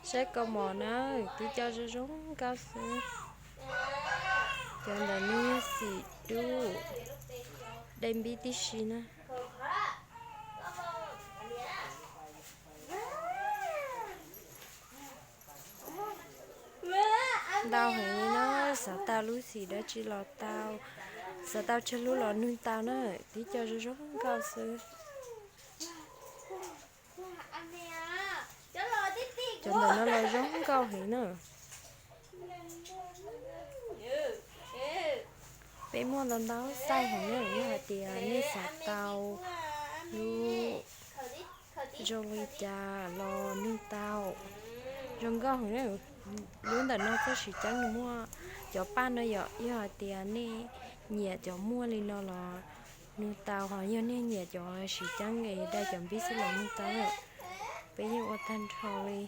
Saib kaus mom na, twb coj zoo zoo nkauj xwb. Cov ntawm no yog xim dub, dai npib tib si na. Ntau heev li na, xav tau lub xim dab tsi los tau, xav tau tsawg lub los nug tau na, twb coj zoo zoo nkauj xwb. Cov ntawm no los zoo nkauj heev na. Peb muaj ntau ntau size heev na, yog hais tias nej xav tau lub zoo li cas los nug tau. Zoo nkauj heev na. Lub ntawm no txoj siv ceeb nws muaj cov paj no yom, yog hais tias nej nyiam cov muaj li no los nug tau, ho yog nej nyiam cov siv ceeb es dai cov npib xwb los nug tau. Peb yeej ua tag nrho li.